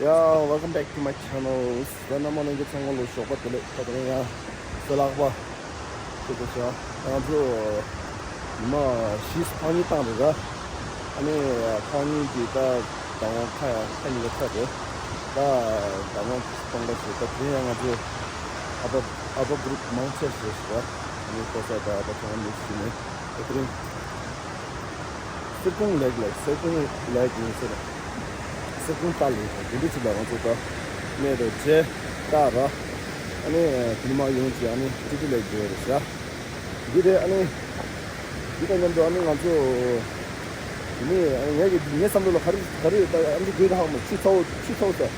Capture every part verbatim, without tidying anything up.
Yeah, welcome back to my channel. ད་རྣམ་པ་ལྷན་རྒྱས་ཚང་མ་ལ་ཞོགས་པ་བདེ་ལེགས། ད་དེ་རིང་ཡང་གསལ་ལག་པ་ཁྱེད་དུ་བྱ། ང་ཚོ་ཉི་མ་བཞི་ཕག་གཉིས་བཏང་རེད་ར། ཨ་ནི་ཕག་གཉིས་ཀྱི་ད་ཟླ་ངོ་ཁ་ཡང་ཁ་གཉིས་ཀ་ཚར་རེད། ད་ཟླ་ངོ་སྟོང་པ་ཞིག་ད་དེ་རིང་ཡང་ང་ཚོ་ཨ་ཕ་ཨ་ཕ་གུ་རུབ་མང་ཆེ་ཞིག་རེད་ར། ཨ་ནི་ཀོ་ས་ད་ཨ་ཕ་ཚང་མ་མི་ཞིག་ནས་ད་དེ་རིང་། སེར་ཀོང་ལེགས་ལེགས། སེར་ཀོང་ལེགས་ཡིན་ཟེར། སེར་ཀོང་ལྟ་ལེགས་ཟེར། དེ་འདྲ་ཅིག་ལ་ང་ཚོ་ད་གནས་དང་བཅས་ལྟ་ར། ཨ་ནི་དེ་མ་ཡོང་ཅིག་ཨ་ནི་ཅི་ཅི་ལེགས་དགོས་རེད་ཟེར། འདི་རེད། ཨ་ནི་འདི་དང་མཉམ་དུ་ཨ་ནི་ང་ཚོ་དེ་ནི་ངས་ཀྱི་ངའི་བསམ་བློ་ལ་ག་རེ་ག་རེ་ད་ཨ་ནི་དགོས་ད་ཧ་མ་ཆུ་ཚ་བོ་ཆུ་ཚ་བོ་ཟེར།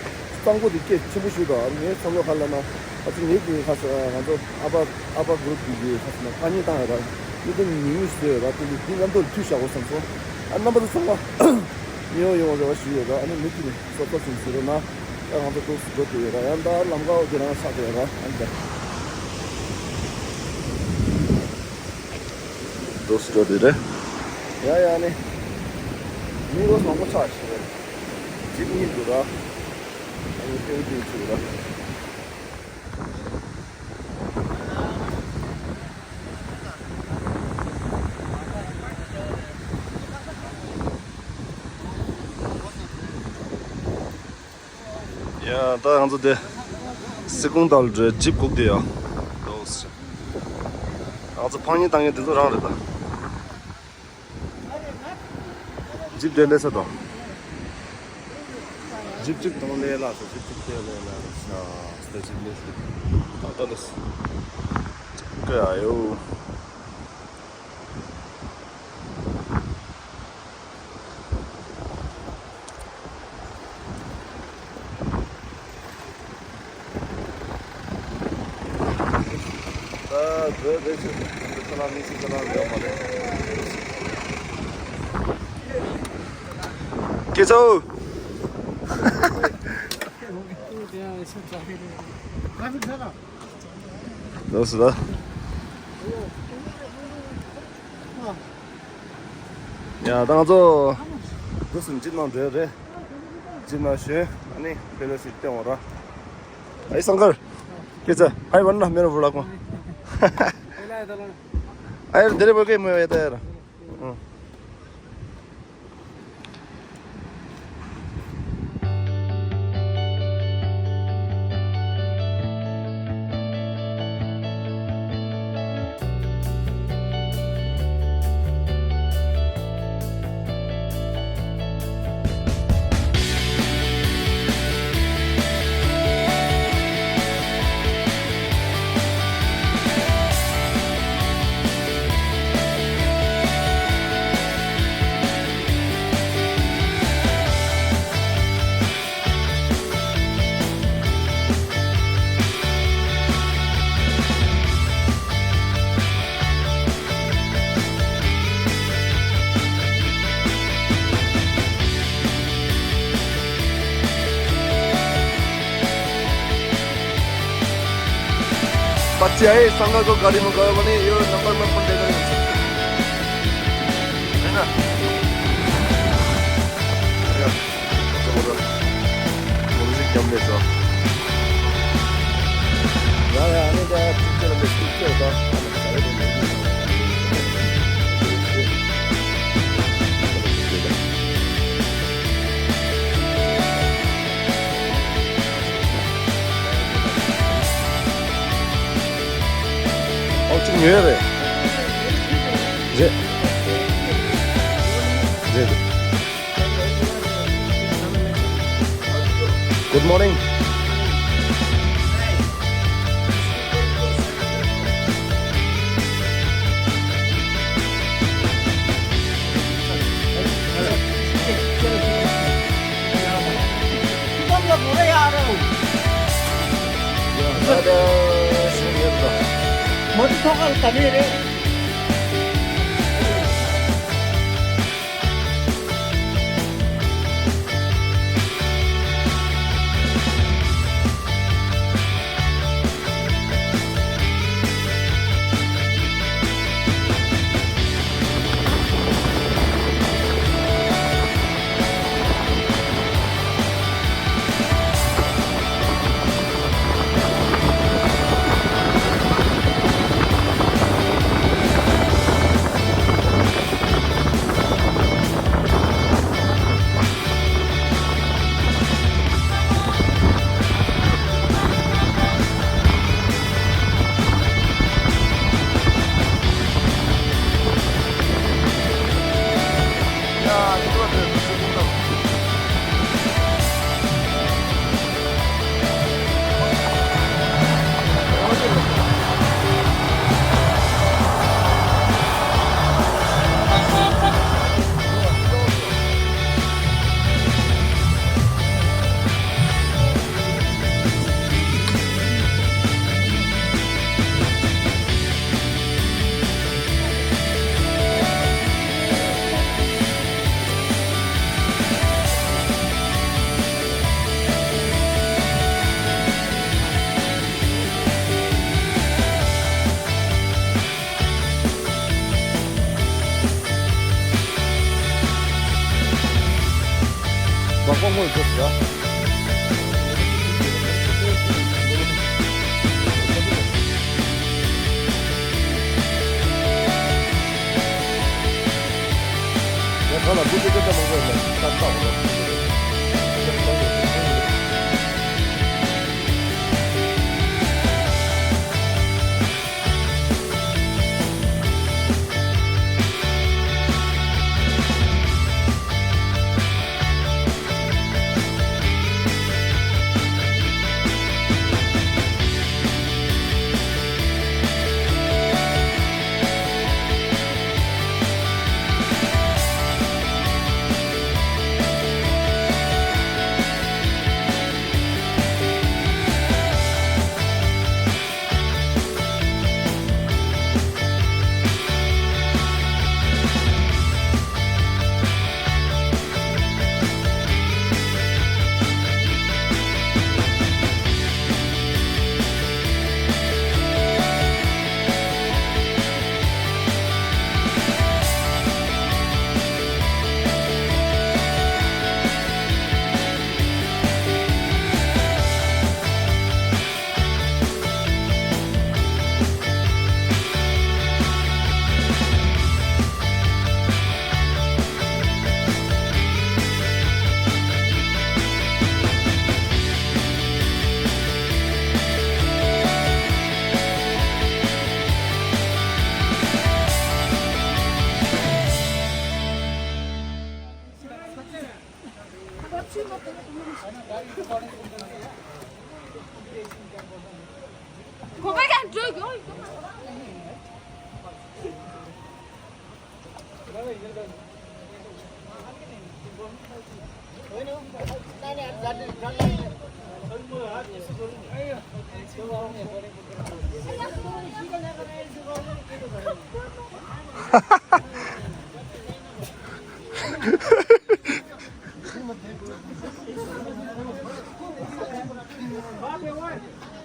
གཙང་པོ་དེ་སྐད་ཆེན་པོ་ཞིག་དང་ངའི་བསམ་བློ་ག་ལ་ན་ཨ་ཅེ་ངེད་ཀྱི་ཁ་ས་ང་ཚོ་ཨ་ཕ་ཨ་ཕ་གུ་རུབ་ཀྱི་ཁ་ས་ན་ཕག་གཉིས་བཏང་ཡོད་ར། མི་དེ་ཉུང་ཉུང་བཟོས་ཡོད་ར། དེ་འདི་མཉམ་དུ་མཐུད་བཞག་གོ་བསམ་སོང་། ཨ་རྣམ་པ་ཚོ་ཚང་མ་མི་ཡོང་ཡོང་རེ་བ་ཞུ་ཡོད་ར། ཨ་ནི་མུ་མཐུད་ནས་སོ་སོ་ཚོ་ཟེར་རོ་ན། ཨ་ང་ཚོ་འདུག་སུ་འགྲོ་དེ་ཡོད་ར། ཡང་ད་ལམ་ཁ་འོ་དེ་རང་ཆགས་དེ་ཡོད་ར། ཨ་ནི་ད་འདུག་སུ་འགྲོ་དེ་རེད། ཡ་ཡ་ནི་མི་རོ་མང་པོ་ཆགས་ཤིག་རེད། ཇིབ་གཉིས་འདུག་ར། ཨ་ནི་ཐེའུ་ཅིག་ཅིག་ར། ཡ་ད་ང་ཚོ་དེ་སི་ཀུང་ཏའོ་ལ་འགྲོ་ཇིབ་སྒུག་དེ་ཡ། ང་ཚོ་ཕག་གཉིས་བཏང་མཁན་དེ་ཚོ་རང་རེད་ད། ཇིབ་དེ་ལས་ས་དང་། ཇིབ་ཅིག་དང་ལས་ལ་ས་ཇིབ་ཅིག་དེ་ལས་ལ་ས་ས་ཇིབ་ལས་ས་ད་ལས་ས་ཀ་ཡོ། ད་བོད་བོད་ཆུ་བོད་ཁ་ལ་མི་སི་ཁ་ལ་ཡོད་མ་རེད། སྐྱེ་ཚོ། ལོས་ལ། ཡ་ད་ང་ཚོ་འདུག་སེ་ཇིབ་ནང་འགྲོ་ཡ་རེད། ཇིབ་ནང་ཞོན་ཨ་ནི་ཕེ་ལོ་ཞིག་བསྟན་འོང་ར། ཨའི་སང་ཀར། ཁྱེད་ཚ་ཨའི་བར་ན་མེ་ར་བུ་ལག་མ། ཨའི་ར་དེ་རེ་བོ་ཀེ་མོ་ཡ་ད་ཡ་ར། ཨང་། बच्चे आए, संगा को गाड़ी मंगाया, मैंने ये नंबर में फोन देकर। है ना? ཡ་ཡ་ཨ་ནི་ད་ཅིག་ཅར་ལ་ཅིག་ཅར་ད། ཨོ་ཅིག་ཉོས་རེད། རེད། རེད་རེད། Good morning. དཔང་མོས་བཟོས་ཡ། ཡ་གང་ལ་བུ་བུ་ཅག་མང་པོ་ཡོད་ན་ཁ་ཁ་འོ་རོ།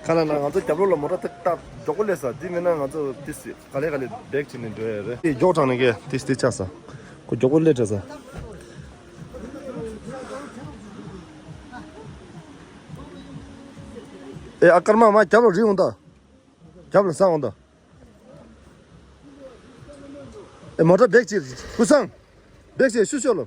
ཁ་ལ་ན་ང་ཚོ་རྒྱབ་ལོགས་ལ་མོ་ཊ་ཏག་ཏག་མགྱོགས་པོ་སླེབས་ས། འདི་མིན་ན་ང་ཚོ་ཏི་སི་ག་ལེ་ག་ལེ་བེག་བྱས་ནས་འགྲོ་ཡ་རེད། དེ་མགྱོགས་དྲགས་ནས་གི་ཏི་སི་དེ་ཆགས་ས། ཁོ་མགྱོགས་པོ་སླེབས་དྲགས་ས། ཨེ་ཨ་ཀརྨ་མ་རྒྱབ་ལ་རི་འོང་ད། རྒྱབ་ལ་ས་འོང་ད། ཨེ་མོ་ཊ་བེག་ཅིག་ཀུ་སང་། བེག་ཅིག་ཤུ་ཤོ་ལོ།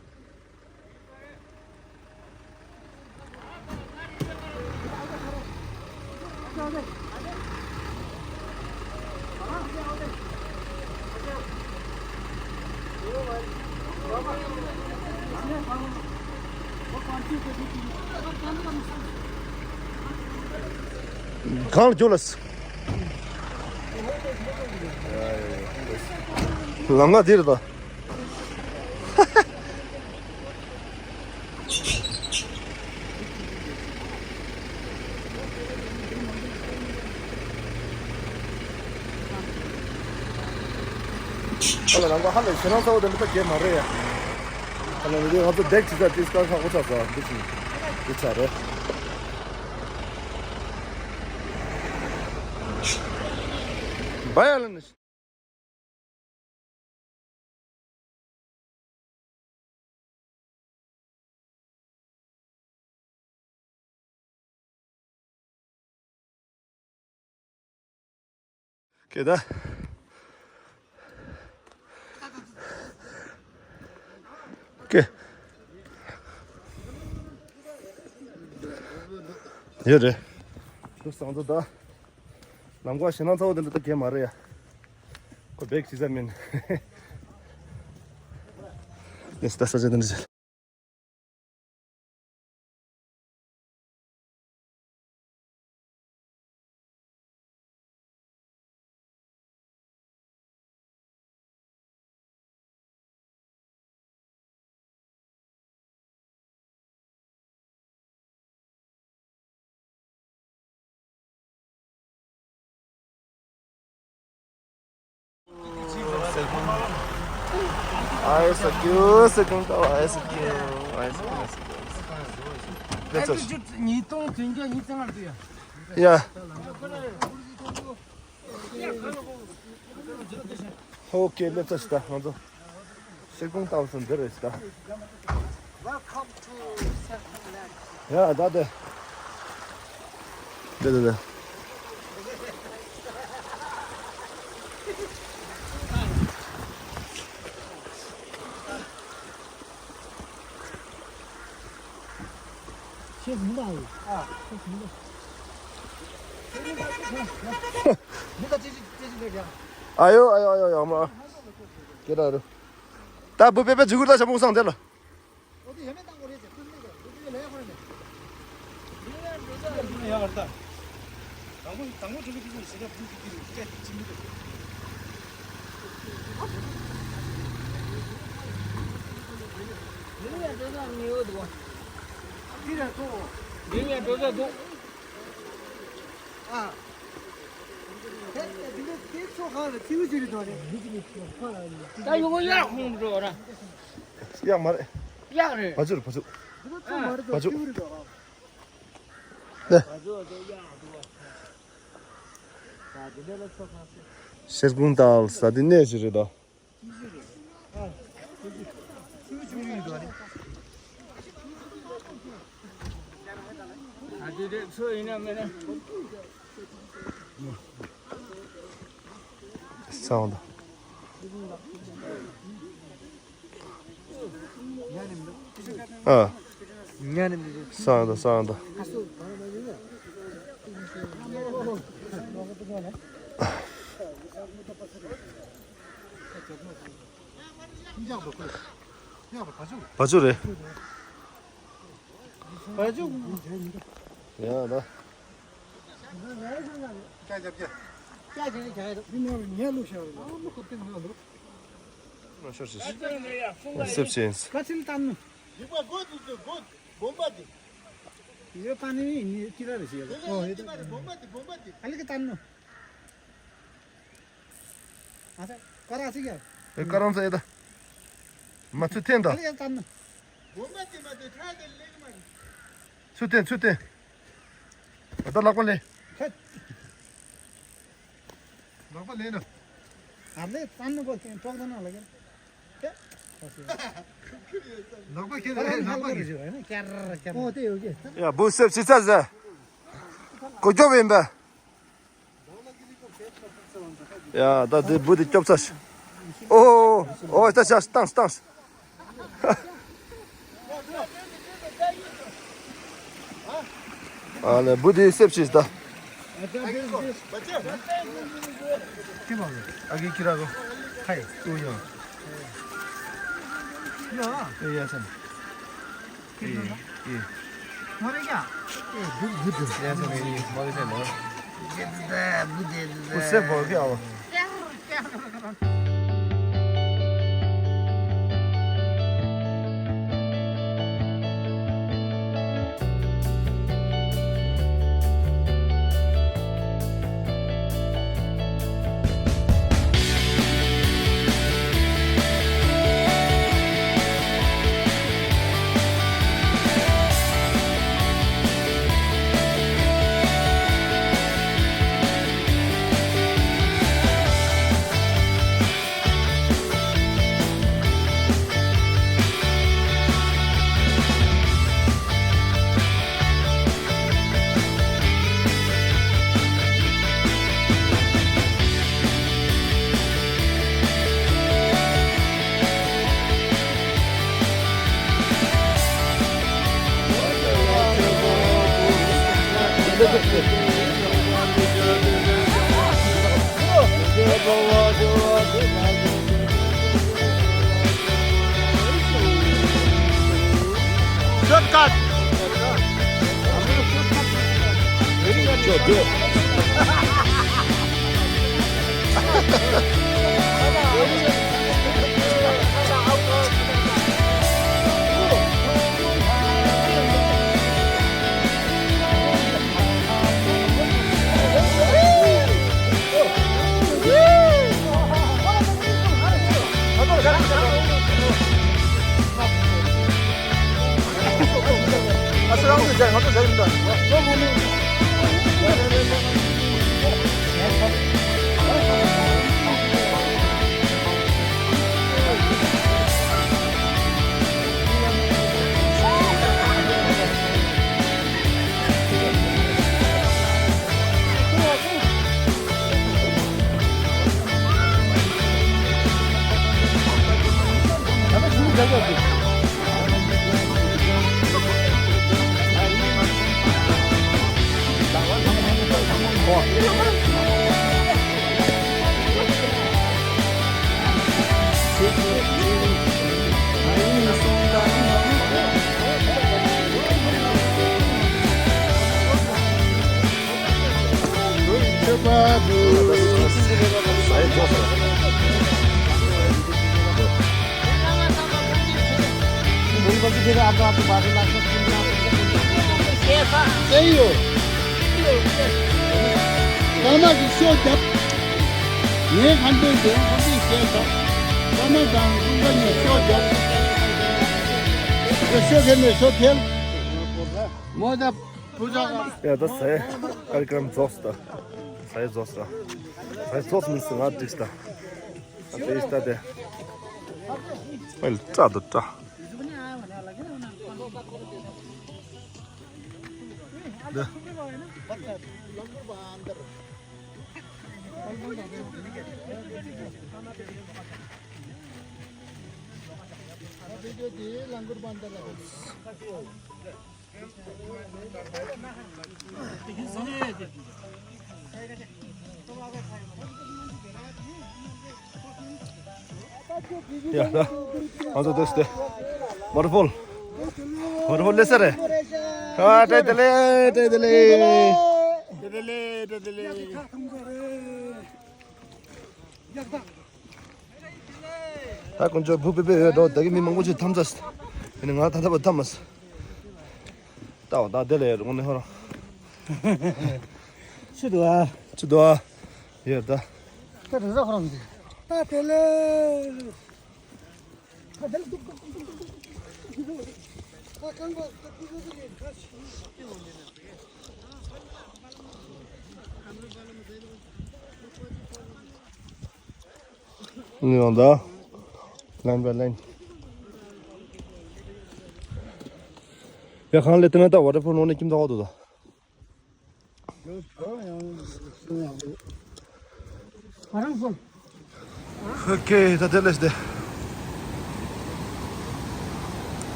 གང་ལ་འགྱོ་ལ། ལམ་ཁ་འདིར་ད། ཨ་ལ་རང་ག་ཧ་ལས་ཞེ་སྣང་ཚ་བོ་དེ་འདྲ་ད་གས་མ་རེད་ཡ། ཨ་ལ་འདི་ང་ཚོ་བེག་ཇི་ཙམ་ཏིས་ཀ་ཁག་པོ་ཆགས་སོང་འདི་ཅིག་འདི་ཆ་རེད། བ་ཡ་ལ་ནི། ཀེ་ད། ཀེ། ཡོད་རེད། ཁྱོད་སང་ཚོ་ད། ལམ་ཁ་ཞེ་སྣང་ཚ་བོ་དེ་འདྲ་ད་གས་མ་རེད་ཡ། ཁོ་བེག་ཅི་ཟ་མིན། ཡེས་ད་ས་ཆ་དེ་འདྲ་ཟེར། ཨའི་ས་ཀྱུ་ས་ཀུན་ཏའོ་ཨའི་ས་ཀྱུ་ཨའི་ས་ཀྱུ་ཨའི་ས་ཀྱུ། ཉིས་སྟོང་བདུན་བརྒྱ་ཉི་ཤུ་རྩ་ལྔ་དུ་ཡ། ཡ། ཨོ་ཁེ་སླེབས་ཚར་ཤག་ད་ང་ཚོ། ཤེལ་སྒོང་ལྟ་བུ་སུ་འདི་རེད་ཤག་ད། Welcome to ཡ་ད་དེ། དེ་དེ་དེ། ཤེས་མི་འདུག་ཨ། ཤེས་མི་འདུག་མི་ད་ཅི་ཅི་ཅི་ཅི་ལས་ཀྱང་། ཨ་ཡོ་ཨ་ཡོ་ཨ་ཡོ་ཡོ་མ། སྐད་གྲགས་རུ། ད་བུ་པེ་པེ་ཇུ་གུར་ད་ཞབས་མོ་སང་དེ་ལ། ཨོ་དེ་ཡ་མེད་བཏང་དགོས་རེད་ཟེར་ཁུར་མེད་ཀྱང་ལུག་པའི་ལས་ཁོ་རེད་མེད། ཡ་ཨར་ད། དང་པོ་དང་པོ་འགྲོ་གི་དུས་ཚོད་ཟེར་ཡ་བུ་གི་དེ་རེད་སྐད་ཅིག་ཅིག་མི་རེད། ཡིན་ཡང་འགྲོ་ས་མི་ཡོད་འདུག་བ། འདི་ཡང་འགྲོ་ས་འདུག་ཨ། དེ་དེ་དེ་ཚོ་གང་ལ་ཐིའུ་ཅི་རེད་དོ་རེད། ད་ཡོང་ཡག་ཧོང་འགྲོ་ར། ཡག་མ་རེད། ཡག་རེད། བ་ཚུར་བ་ཚུར། བ་ཚུར། ནས། ཤེར་ཀུང་ཏཱལ་ས་དེ་གནས་ཞིག་རེད་དོ། ཨ་དེ་དེ་ཚོ་ཡིན་ན་མིན་ན། སང་ད། ཨ། སང་ད་སང་ད། བ་ཚུར་རེད། བ་ཚུར། ཡ་ད། ལོ་ཤོར་ཤིག་སེབ་ཤིན། ཁ་ཚིལ་བཏང་ནོ། ཡིག་པ་སྒོ་དེ་ཚོ་སྒོ་སྦོམ་པ་དེ། ཡོད་པ་ནི་ནི་ཅི་ར་རེ་ཞིག་ཡོད། ཨོ་ཡོད་པ་རེ་སྦོམ་པ་དེ་སྦོམ་པ་དེ། ཨ་ལི་ཀ་བཏང་ནོ། ཨ་ད་ཀ་ར་ཅི་ཡ། ཨེ་ཀ་རང་ས་ཡ་ད། མ་ཚུ་འཐེན་ད། ཨ་ལི་ཀ་བཏང་ནོ། སྦོམ་པ་དེ་མ་དེ་ཁྲ་དེ་ལེགས་མ་རེད། ཚུར་བསྟན་ཚུར་བསྟན། ད་ལག་པ་ལེན། ཧད། ལག་པ་ལེན་ན། ཨ་ལེ་བཙན་ནི་གོ་ཁྱེད་གྲོགས་དང་ནང་ལ་ཁྱེད། ལག་པ་ཁྱེད་ལག་པ་ཁྱེད། ཨོ་དེ་ཡོད་ཀྱི། ཡ་བུ་སེབ་ཕྱི་ཚ་ཟ། གོ་སྐྱོབ་ཡིན་པ། ཡ་ད་དེ་བུ་དེ་སྐྱོབ་ཚར་ཤག་ཨོ་ཨོ་ད་ཤག་བཏང་བཏང་། ཨ་ལེ་བུ་དེ་སེབ་ཤིག་ད། ཨ་གི་ཁྱི་ར་གོ་ཧའི་ཨུ་ཡ། ཡ་ཡ་སན། ཨེ་ཨེ། མོ་རེ་ཡ། ཨེ་བུ་བུ་དེ། ཡ་སན་ཨེ་མོ་རེ་སན་ནོ། བུ་སེབ་བོ་གི་ཨ་བ། Shortcut. ཡོད། ཀ་མ་གི་ཤོ་རྒྱབ། ངས་ཁ་འདོན་དེ་ཁོ་ཚོས་བཤད་ས། ཀ་མ་དང་ཀུན་དགའ་གཉིས་ཤོ་རྒྱབ། ཤོ་ཁྱེར་ནས་ཤོ་ཁྱེར། མོ་ད་བུ་ཆགས། ཡ་ད་ཟེ་ཀར་ཀ་རམ་རྫོགས་སོང་ད། ཟེ་རྫོགས་སོང་། ཟེ་རྫོགས་མིན་སོང་ང་དྲིས་ད། ཨ་དེ་ཨིས་ད་དེ། ཨེ་ལ་ཏྲ་དུ་ཏྲ། དེ། ཡ་ད། ང་ཚོ་འདུག་སྟེ། ཝ་ཊར་ཕོལ། ཝ་ཊར་ཕོལ་སླེབས་ས་རེད། ཨ་བཀྲ་ཤིས་བདེ་ལེགས། བཀྲ་ཤིས་བདེ་ལེགས། བཀྲ་ཤིས་བདེ་ལེགས། བཀྲ་ཤིས་བདེ་ལེགས། ད་དཀོན་མཆོག་བུ་པེ་པེ་ཡོད་འགྲོ། ད་གི་མི་མང་པོ་ཅིག་འཐམས་ཚར། ཡིན་ནའི་ང་ད་ལྟ་བར་འཐམས་མ་སོང་། ལྟ་བ་ད་དེ་ལས་རུང་ནི་ཧོ་རང་། ཆུ་འདུག་ཨ། ཆུ་འདུག་ཨ། ཡོད་ད། ད་དེ་ཟ་ཁོ་རང་འདི། ད་དེ་ལས། ད་དེ་ལས་འདུག་ད་རྐང་པ་ད་ཀུ་ཀུ་ཀུ་ཀུ་ད་ཆུ། ནི་ཡོང་ད། ལན་པ་ལན། ཡ་ཁང་ལས་དེ་ན་ད་ཝ་ཊར་ཕོལ་ནང་ནས་ཁྱིམ་ཚང་འོག་ཏུ་ད། ང་རང་སོང་། ཨོ་ཁེ། ད་དེ་ལས་དེ།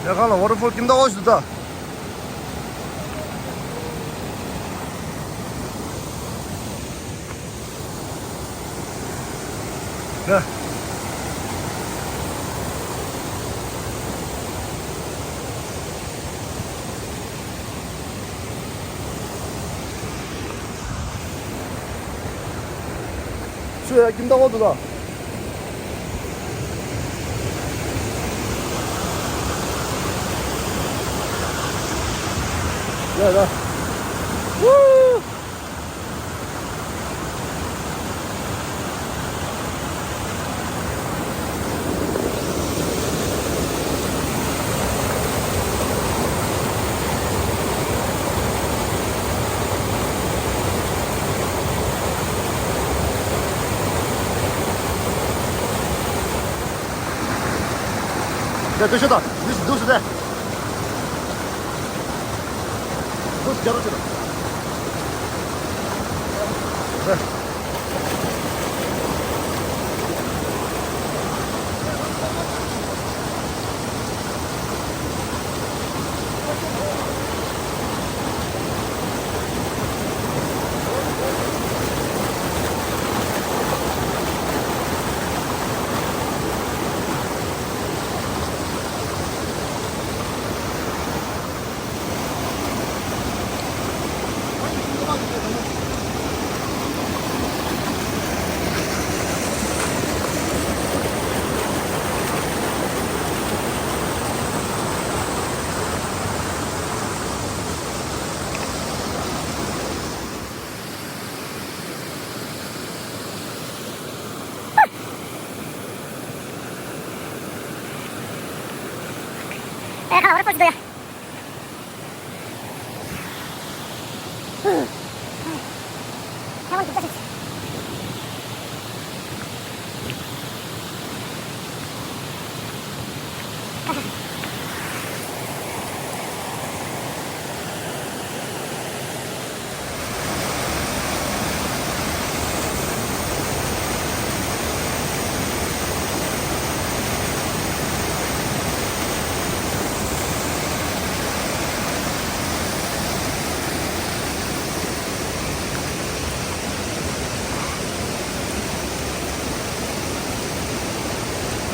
ཡ་གང་ལ་ཝ་ཊར་ཕོལ་ཁྱིམ་བདག་འོག་ཞུ་ད། ཡ། ཆུ་ཡ་ཁྱིམ་བདག་འོག་ཏུ་ལ། ཡ་ཡ། ཝུ། ཡ། འདུག་ཤོག་ད། འདུག་འདུག་སེ་ད། འདུག་སེ་རྒྱག་རོགས་བྱེད་དང་། ཨེ་ཁ་ལ་བར་པོ་ཅི་དོ་ཡ།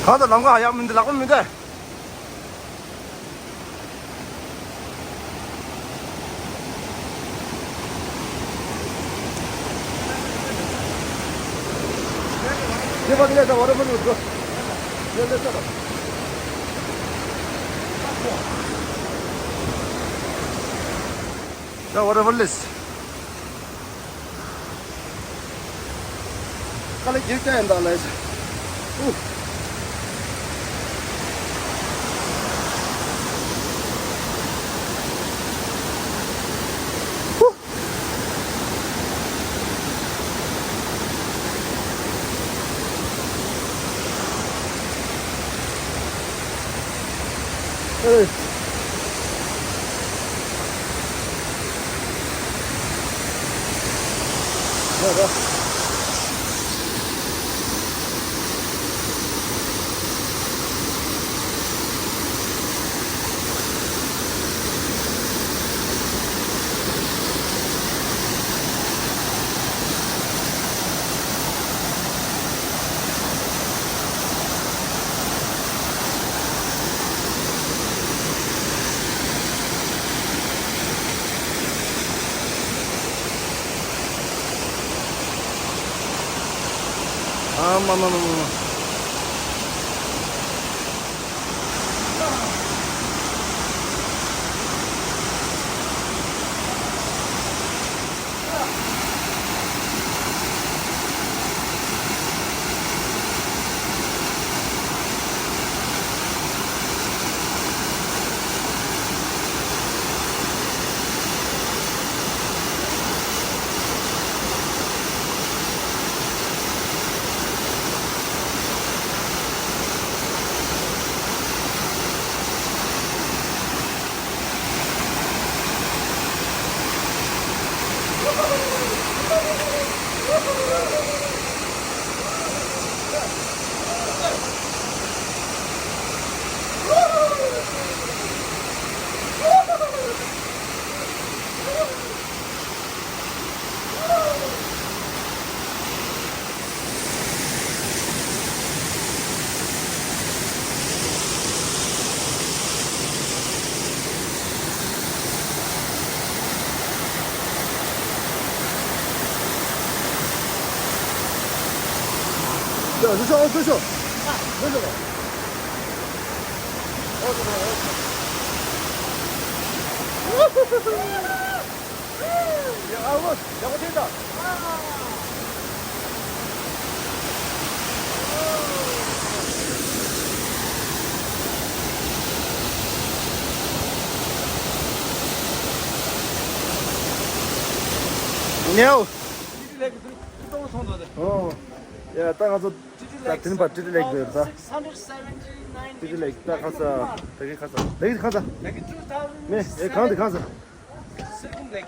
གང་དུ་ལམ་ཁ་ཡག་མི་འདུག་ལག་པ་མི་འདུག་ད་ཝ་ཊར་ཕོལ་ལེས། དཀའ་ལས་ཁག་ཅིག་ཡིན་ད་ལས། ཨུ། ཨུ། ཨེ། ཡ་ར། ཨ་མ་མ་མ་མ་མ། ཉེའོ། ཨོ། ཡ་ད་ང་ཚོ་ད་དེ་ནི་པ་ཏི་ཏི་ལེག་འདོད་ད། ཏི་ཏི་ལེག་ད་ཁ་ས་ད་གི་ཁ་ས་ད་གི་ཁ་ས་མེ་ཨེ་གང་དེ་ཁ་ས།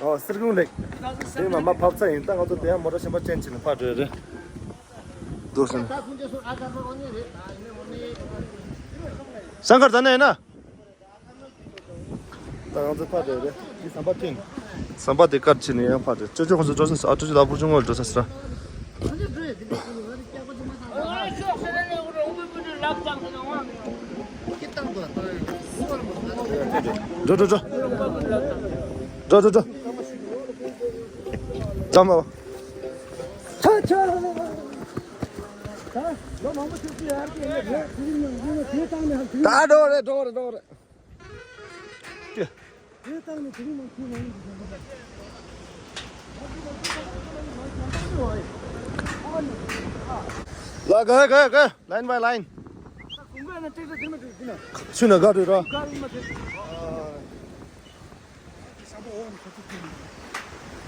ཨོ་སིར་ཀུང་ལེག་དེ་མ་མ་ཕབ་ཚ་ཡིན། ད་ང་ཚོ་དེ་ཡང་མོ་ཊ་གཞན་པ་ཅན་ཅིག་ནས་ཕར་འགྲོ་ཡ་རེད། འདུག་སེ། ཤང་ཁར་ད་ནས་ཡིན་ན། ད་ང་ཚོ་ཕར་རེད་རེད། འདི་ཟམ་པ་ཐེངས། ཟམ་པ་དེ་ཀར་ཕྱིན་ནས་ཡང་ཕར་རེད། ཅོ་ཅོ་ཁོང་ཚོ་འགྲོ་ས་ས་ཨ་ཅོ་ཅོ་ལ་བུ་ཆུང་ངོ་འགྲོ་ས་ས་ར། འགྲོ་འགྲོ་འགྲོ། འགྲོ་འགྲོ་འགྲོ། ཙམ་པ། ད་འགྲོ་རེད་འགྲོ་རེད་འགྲོ་རེད། ལ་ག་ག་ག་line by line། ཆུ་ན་ག་རེད་ར།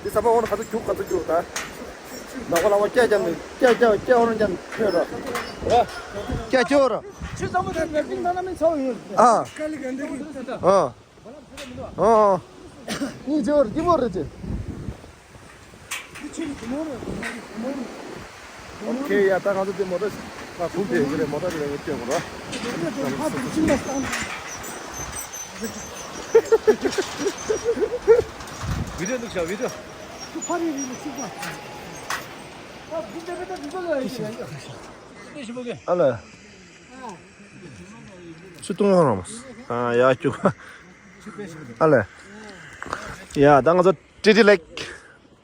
འདི་ས་པ་འོང་ག་ཚོད་རྒྱུག་ག་ཚོད་རྒྱུག་ད། ནག་པ་ལག་པ་སྐྱ་རྒྱབ་ནས་སྐྱ་སྐྱ་སྐྱ་འོ་རང་རྒྱབ་ནས་ཁྱོད་ར། སྐྱ་སྐྱ་འོ་ར། ཆུ་ཚང་མ་དེ་མེར་ཏིང་ནང་ན་མི་ཚ་བ་ཡོད། ཨ། ཨ། ཨ། གཉིས་ཆེ་བར་སྐྱིད་པོ་རེད་ཅེ། ཨོ་ཁེ་ཡ། ད་ང་ཚོ་དེ་མོ་ཊ་ཁ་ཁུག་དེ་ཡོད་རེད། མོ་ཊ་དེ་ལ་སྐྱོད་དགོས་ར། བི་ཌིའོ་འདུག་ཤག་བི་ཌིའོ། ཨ་ལ། ཆུ་བཏུང་ཡོང་རོགས། ཨ་ཡ་ཁྱུག་ཨ་ལ། ཡ་ད་ང་ཚོ་ཏྲི་ཏྲི་ལེག་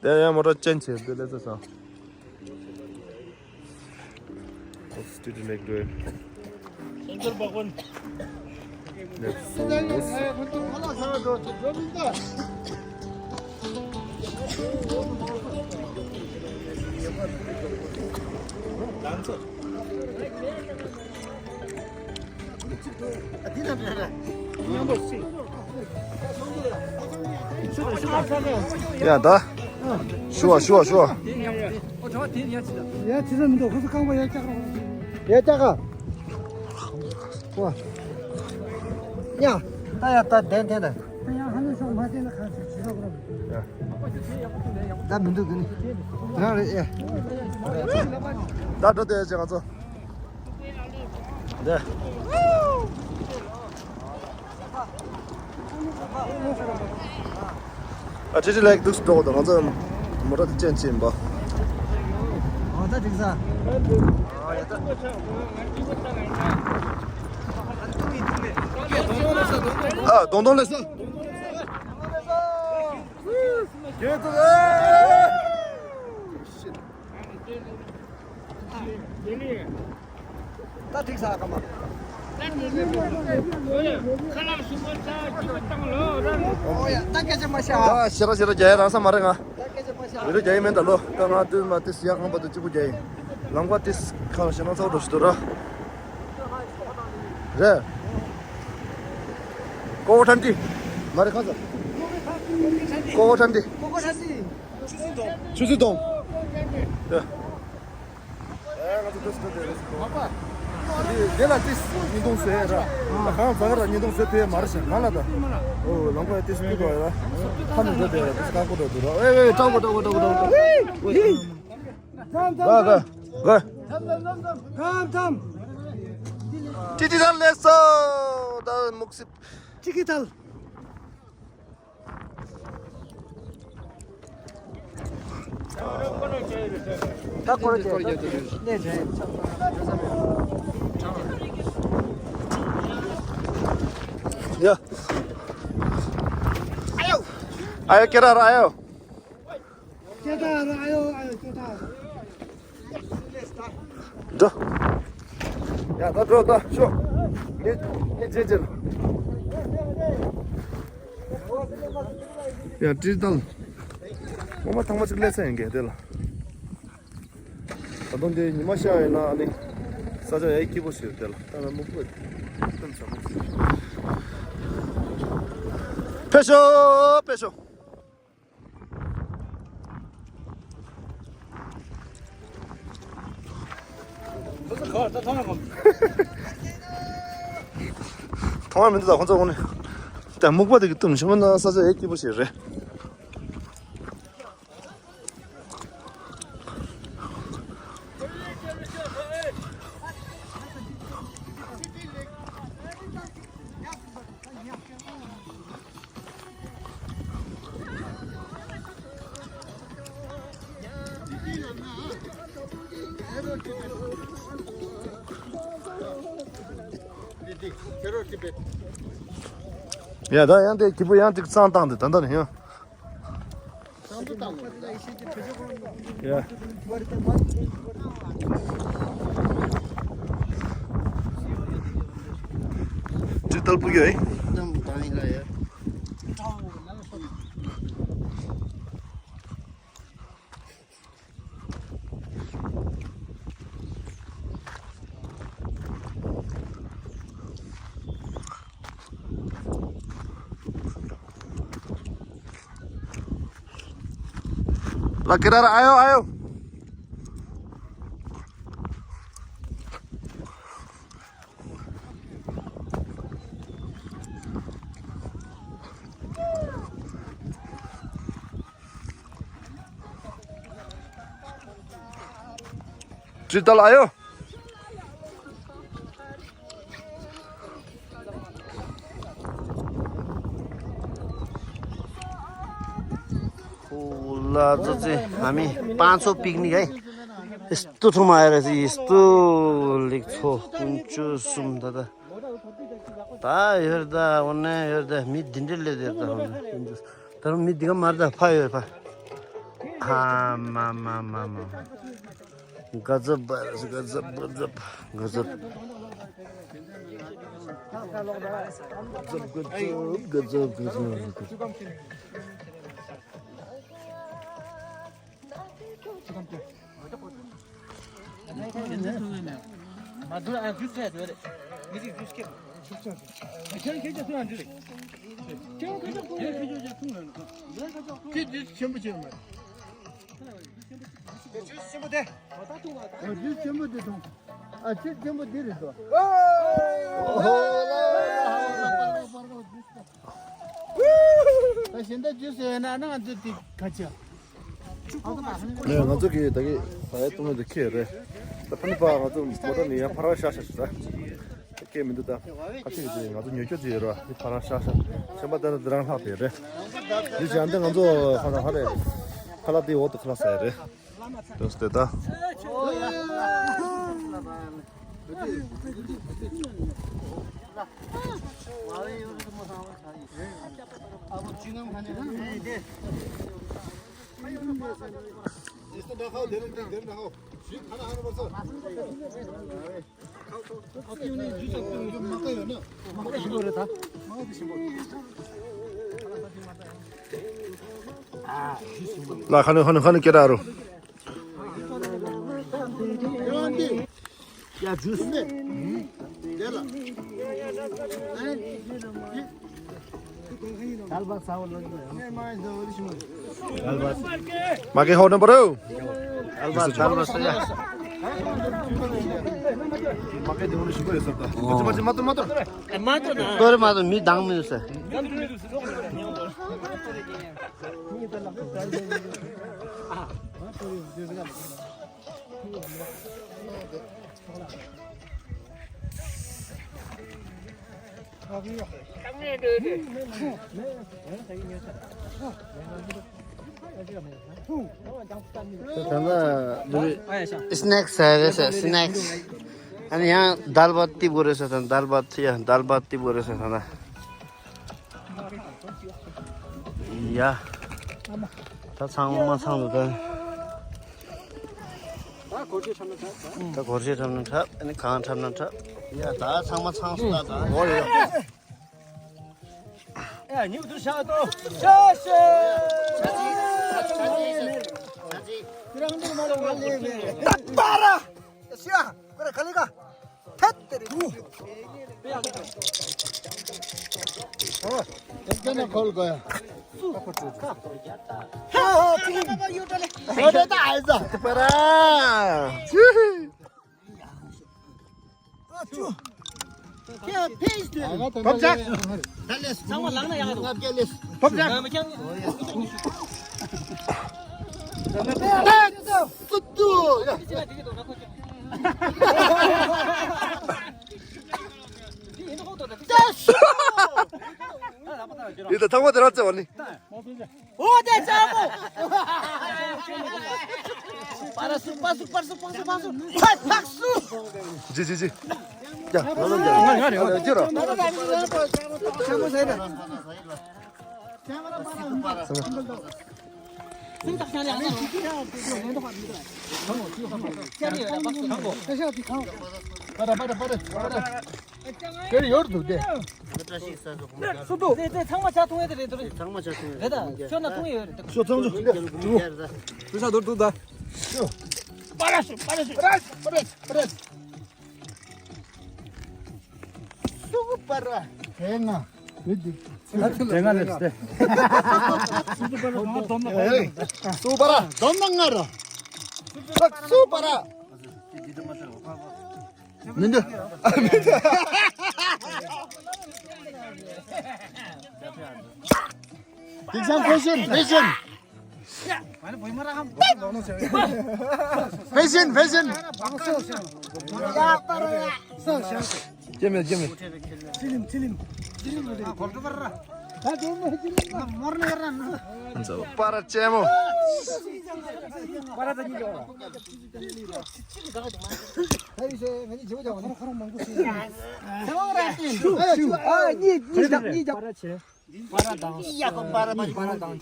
དེ་ཡང་མོ་ཊ་ཅན་ཆེ་དེ་ལས་ཚ་སོང་། ཏྲི་ཏྲི་ལེག་འགྲོ། ཡ་ད། ཞུ་བ་ཞུ་བ་ཞུ་བ། ཡ་ཅི་ཟེར་མི་འདུག་ཁོ་ཚོ་རྐང་པ་ཡ་བཀྱག་རོགས། ཡ་བཀྱག་ག་ཡ། ད་ཡ་ད་བདེན་བདེན་ད། ད་ཡ་ཧ་ནུ་ཤོག་མ་བསྟན་ན་ག་ཚོད་ཇི་ལོག་རོགས། ད་མི་འདུག་གི་ནི། རང་རེད་ཡ། ད་འགྲོ་དེ་ཡ་ཅེ་ང་ཚོ། འདི། ཨ་ཅེ་ཅེ་ལེག་འདུག་སེ་འགྲོ་དང་ང་ཚོ་མོ་ཊ་དེ་ཅན་ཅན་པ། ཨོ་ད་འགྲིག་ས། ཨ་གདོང་གདོང་ལས་ས། རྒྱལ་དུ་ཨེ། ད་འགྲིག་ས་ཨ་ཀ་མ། ཨོ་ཡ་ད་སྐད་ཆ་མ་བཤད་ཨ། ད་ཤེ་ར་ཤེ་ར་རྒྱ་ཡ་རང་ས་མ་རེད་ང་། ད་སྐད་ཆ་མ་བཤད་ཨ། བི་ཌིའོ་རྒྱ་ཡ་མེད་ད་ལོ། ད་ང་དུས་མ་དེ་སི་ཡ་ཁང་པ་དུ་གཅིག་པུ་རྒྱ་ཡིན། ལམ་ཁ་དེ་ཁ་ལ་ཤེ་ན་ཚོགས་འགྲོ་ཞིག་ཏུ་ར། རེད། ཀོ་ཁྲན་ཏི། མ་རེད་ཁ་ས། ཀོ་ཁྲན་ཏི། ཆུ་ཚོད་གཏོང་། ཡ། ཨེ་ང་ཚོ་ཏོག་ཙམ་ཏོག་ཙམ་རེད་ཟེར་གོ། འདི་འདི་ལ་ཏིས་ཉིས་སྟོང་བཟོས་ར། ད་གང་ཟ་ག་ར་ཉིས་སྟོང་བཟོས་དེ་མ་རེད་ཤག་གང་ལ་ད། ཨོ་ལམ་ཁ་ཏིས་སྐྱིད་པོ་ཡོད་ར། ཁ་ནས་འགྲོ་དེ་ར་ཏིས་དཀར་པོ་འགྲོ་འདུག་ར། ཨེ་ཨེ་ཀྲང་པོ་ཀྲང་པོ་ཀྲང་པོ་ཀྲང་པོ། ག་ག་ག། ཀྲང་ཀྲང་ཀྲི་ཀྲི་ཀྲང་ལེ་སོ། ད་མུག་སི་ཀྲི་ཀྲི་ཏལ། ད་ཁོ་ར་ཅེ་ནས་ཅེ། ཡ། ཨ་ཡོ། ཨ་ཡོ་ཁྱེད་རང་ར་ཨ་ཡོ། ཁྱེད་རང་ར་ཨ་ཡོ་ཨ་ཡོ་ཁྱེད་རང་། འགྲོ། ཡ་ད་འགྲོ་ད་ཤོག་ངས་ངས་རྗེས་རྗེས་ལ། ཡ་ཀྲི་ཏལ། ངོ་མ་ཐང་མ་ཅིག་སླེབས་ཚར་ཡིན་གྱི་དེ་ལ། ད་དུང་དེ་ཉི་མ་ཤར་ཡིན་ན་ཨ་ནི་ས་ཆ་ཡག་སྐྱིད་པོ་ཞིག་རེད་དེ་ལ། ད་ལ་སྨུག་པ་སྟོན་ཚར་མ་ཟིན། ཕེབས་ཤོག་ཕེབས་ཤོག་མཐོང་བ་མི་འདུག་ད་ཁོང་ཚོ་འོང་ནས། ད་སྨུག་པ་དེ་གི་བཏུམ་ཞིམ་པོ་ན་ས་ཆ་ཡག་སྐྱིད་པོ་ཞིག་རེད། ཡ་ད་ཡང་དེ་སྐྱིད་པོ་ཡང་ཅིག་གཙང་བཏང་དེ་ད་ལྟ་ནས་ཡང་། ཡ། ཅི་ཏལ་པུ་ཡོད། ལ་ཀེ་ར་ར་ཨ་ཡོ་ཨ་ཡོ། འདི་ལྟ་ལ་ཨ་ཡོ། ཁོ་ལ་ཙི་ཙི་ཨ་མི་པང་ཚོ་པིག་ནི་ག་ཨེ། སྟུ་ཐུ་མ་ཡ་ར་སི་སྟུ་ལིག་ཚོ་ཀུན་ཅུ་གསུམ་ད་ད། ད་ཡོད་ད་འོ་ནས་ཡོད་ད་མི་འདི་འདྲ་ལས་དེ་ད་འོ་ནས་ཀུན་ཅུ། ད་རུང་མི་འདི་ག་མར་ད་ཕ་ཡོད་ཕ། ཨ་མ་མ་མ་མ། Газаб, газаб, газаб, газаб. Газаб, газаб, газаб, газаб. ཆེན་པོ་ཆེ། ཨ། ཇུས་ཆེན་པོ་དེ། ཨ། ཇུས་ཆེན་པོ་དེ་འཐུང་། ཨ། ཇུས་ཆེན་པོ་འདི་རེད་དོ། ད་གཞན་དག་ཇུས་ཟེར་ན་ང་ཚོ་དེ་ག་ཅི། ལས་ང་ཚོ་གི་ད་གི་ས་ཡ་གཏོང་ཡ་དེ་ཁེ་རེད། ད་ཕ་ནི་པ་ང་ཚོ་མོ་ཊ་ནི་ཡང་ཕར་བཞག་བཞག་ཞུ་ད། ཁེ་མི་འདུག་ད། ཁ་ཅིག་གི་ང་ཚོ་ཉོ་སྐྱོ་ཅིག་ཡོད་ར། དེ་ཕར་བཞག་བཞག་ཆེན་པ་ད་ནི་དེ་རང་ལྷག་དེ་རེད། འདི་བྱས་ན་ང་ཚོ་ཁ་ན་ཧ་རེད། ཁ་ལག་དེ་འོག་ཏུ་ཁ་ལག་ཟ་ཡ་རེད། དོ་སྟེ་ད། ལ་ཁ་ནུ་ཁ་ནུ་ཁ་ནུ་ཀེ་ར་རུ། ཡ་ཇུས་མེད། དེ་ལ། མ་གེ་ཧོ་ནམ་པར་རུ། མ་གེ་དེ་འུ་ཞིག་ཡོད་ས་ད། མ་གེ་མ་ཏོ་མ་ཏོ། མ་ཏོ་ན། ཏོ་རེ་མ་ཏོ་མི་དང་མི་ཡོད་ས། ད་ལྟ་འདི་སི་ནེག་སི་ཟེར་རེད་ཟེར། སི་ནེག་སི། ཨ་ནི་ཡང་དཱལ་བཱད་ཏི་བོ་རེད་ཟེར། དཱལ་བཱད་ཡ་དཱལ་བཱད་ཏི་བོ་རེད་ཟེར་ད་ལྟ། ཡ། ད་ཚང་མ་ཚང་འདུག་ད། ད་སྒོར་གཞས་འཁྲབ་ན་འཁྲབ། ཨ་ནི་གང་འཁྲབ་ན་འཁྲབ། ཡ་ད་ཚང་མ་ཚང་སོང་ད་ད། འོ་ཡ། ཨེ་ཉིག་ཏུ་ཤ་ཏོ། ཤ་ཤ། རང་འདུག་མ་ལ་མ་ལེ་མེ། ད་པ་ར། ཤ། ཁོ་ར་ཁ་ལི་ཀ། ཐད་དེ་རེད། ཨོ། དེ་ནས་ཁོལ་གོ་ཡ། ཧ་ཧ་ཅི། ཨོ་དེ་ད་ཨེ་ཟ། དེ་པ་ར། ཨ་ཅུ། ཁྱེད་ཕེས་དེ། ཐོབ་ཆག་ཚང་མ་ལངས་ན་ཡག་འདུག་ཐོབ་ཆག་ང་མི་ཁྱང་། སུ་ཏུ་ཡ། ཡིད་ད་ཐང་པ་དེ་རང་བཙལ་བ་ནི། ཨོ་དེ་ཅག་པོ། པ་ར་སུ་པ་སུ་པ་སུ་པ་སུ་པ་སུ་ཕ་ཐག་སུ། ཇི་ཇི་ཇི། ཡ་ང་ལ་ཡ་ང་ལ་ཡ་ཇི་ར། པ་ར་པ་ར་པ་ར། དེར་ཡོད་འདུག་སྟེ། སུ་འདུག་དེ་དེ་ཚང་མ་ཆ་འཐུང་ཡས་དེ་རེད་དོ། ཚང་མ་ཆ་འཐུང་ཡས་རེད་ད། ཤོ་ན་འཐུང་ཡས་ཡོད་རེད་ད། ཤོ་ཚང་ཚོ། ཤོ་ཤ་འདུག་འདུག་ད། པ་ར་ཤུ་པ་ར་ཤུ་པ་ར་ཤུ་པ་ར་ཤུ། སུ་པ་ར། དེ་ང་། དེ་ང་ལེབས་ཏེ། སུ་པ་ར། དོམ་ན་ང་ར། སུ་པ་ར། མི་འདུག་དེང་སང་ཕེ་ཤན་ཕེ་ཤན། ཕེ་ཤིན་ཕེ་ཤིན། སྐྱེ་མེད་སྐྱེ་མེད། པར་ཅེ་མོ། པར་དང་། པར་དང་། པར་དང་། ཡ་ཁོ་པར་པར་པར་དང་།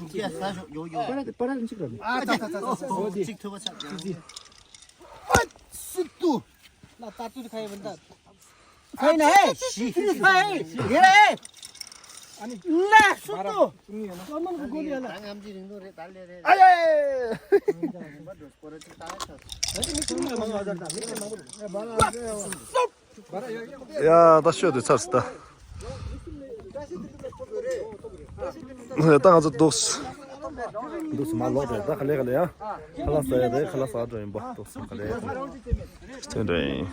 ཡོ་ཡོ། པར་དང་གཅིག་རེད། ཨ་ཙ་ཙ་ཙ་ཙ། གཅིག་ཐུབ་པ་ཆགས། ཨ་སི་ཏུ། ན་ད་ཏུ་ཁ་ཡི་བུན་ད། ཁ་ཡི་ན་ཧེ། ཤི་ཤི་ཤི། ཡེ་རེ། ཨ་ནི། ན་སུ་ཏུ། ཨ་ཡེ། ཡ་ད་ཤོད་དུས་ཚར་སོང་ད། ད་ང་ཚོ་འདུག་སེ། འདུག་སེ་མ་ལོག་རེད་ད། ག་ལེ་ག་ལེ་ཡ། ཁ་ལག་ཟ་ཡ་རེད། ཁ་ལག་ཟ་འགྲོ་ཡིན་པ། འདུག་སེ་ག་ལེ། སྟོན་འགྲོ་ཡིན།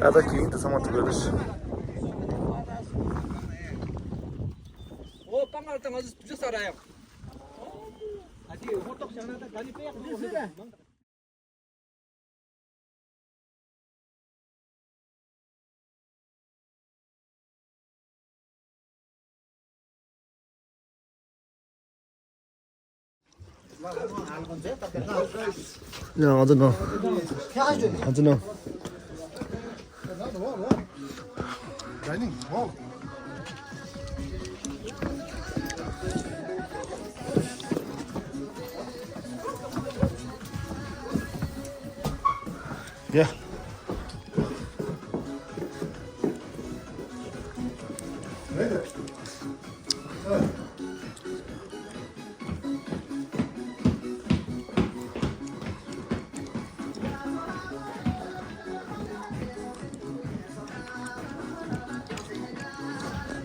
ཨ་ད་གིང་དུ་ཚང་མ་འགྲོ་གི་རེད། ཨོ་པང་ང་ད་ང་ཚོ་དུས་ཚོད་ས་ར་ཡང་། ཨ་དེ་ཧོ་ཏོག་བྱ་ན་ད་ག་ནི་པེ་ཡག་འགྲོ་གི་རེད། ཡ་ང་ཚོ་ནོ། ང་ཚོ་ནོ། Dining hall. Yeah.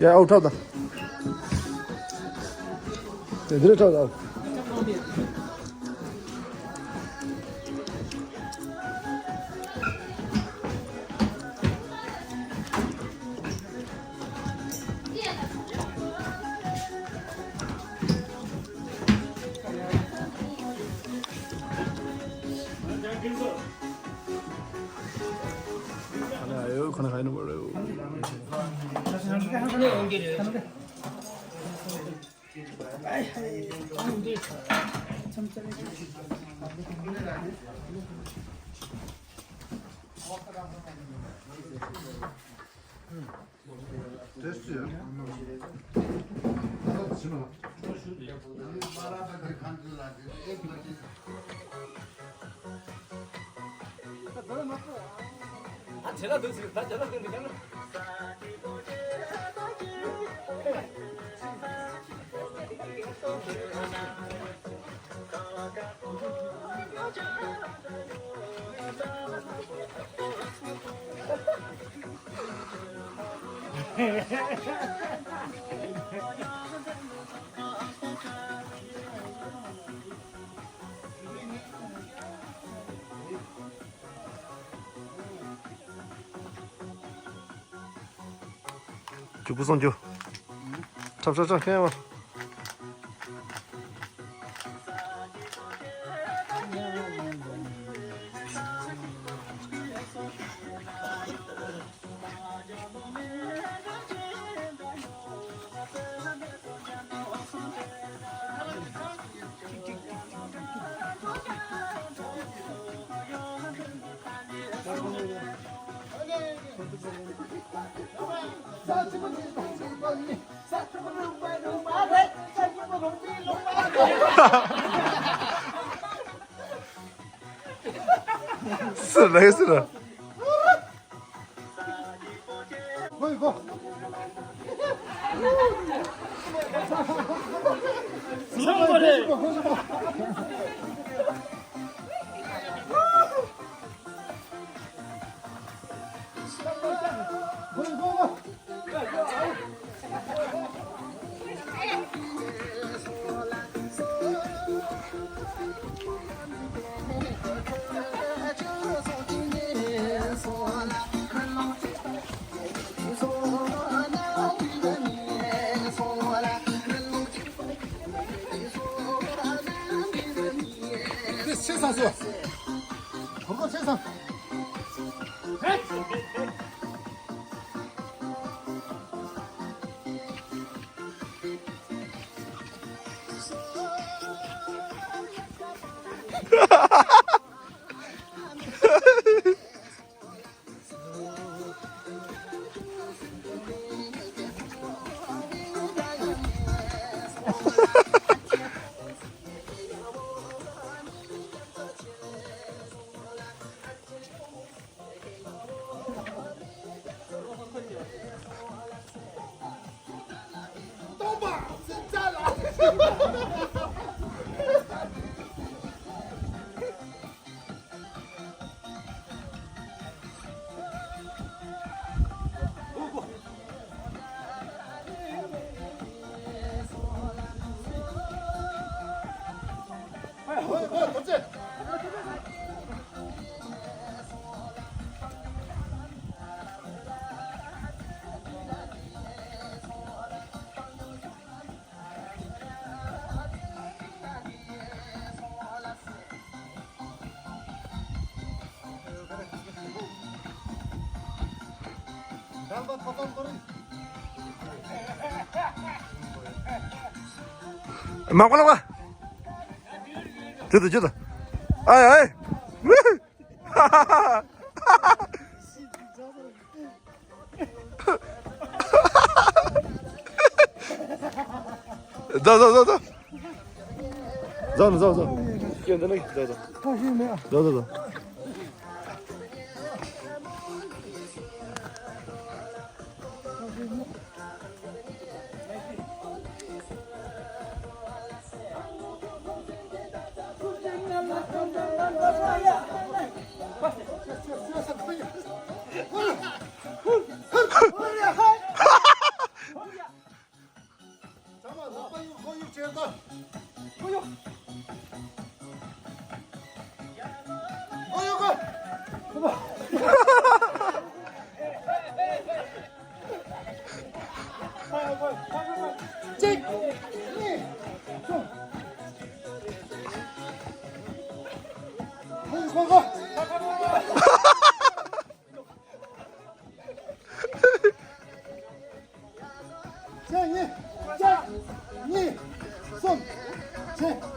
ཡ་ཨའོ་ཁྲབ་དང་། དེ་འདིར་ཁྲབ་དང་། རྒྱུག་པོ་སོང་རྒྱུ། ཁྲབ་ཁྲབ་ཁྲབ་ཁེན་བ། སུ་རེད་སུ་རེད། ལགས་སོ། གོར་གོར་ཆེ་སང་། མ་གོ་ལ་བ། ཇུ་དུ་ཇུ་དུ། ཨའི་ཨའི། ཟ་ཟ་ཟ་ཟ། ཟ་ཟ་ཟ་ཟ། ཡོན་ཏན་ནི་ཟ་ཟ། ཟ་ཟ་ཟ། གཅིག་གཉིས། གསུམ། གཉིས། གཉིས། གཉིས། གསུམ། བཞི།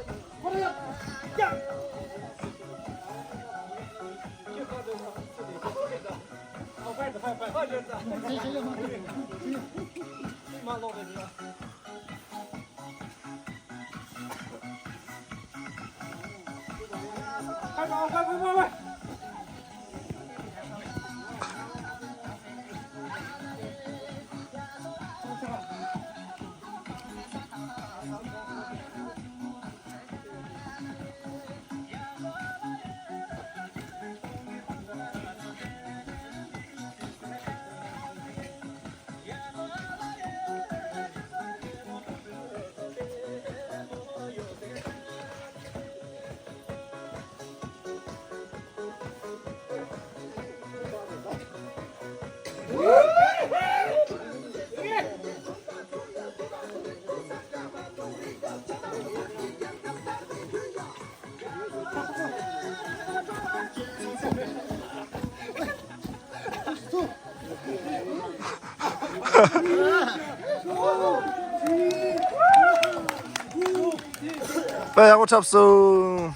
དཔེ་ཡག་པོ་འཁྲབ་སོང་།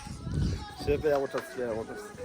ཞེས་དཔེ་ཡག་པོ་འཁྲབ་སོང་། དཔེ་ཡག་པོ་འཁྲབ་སོང་།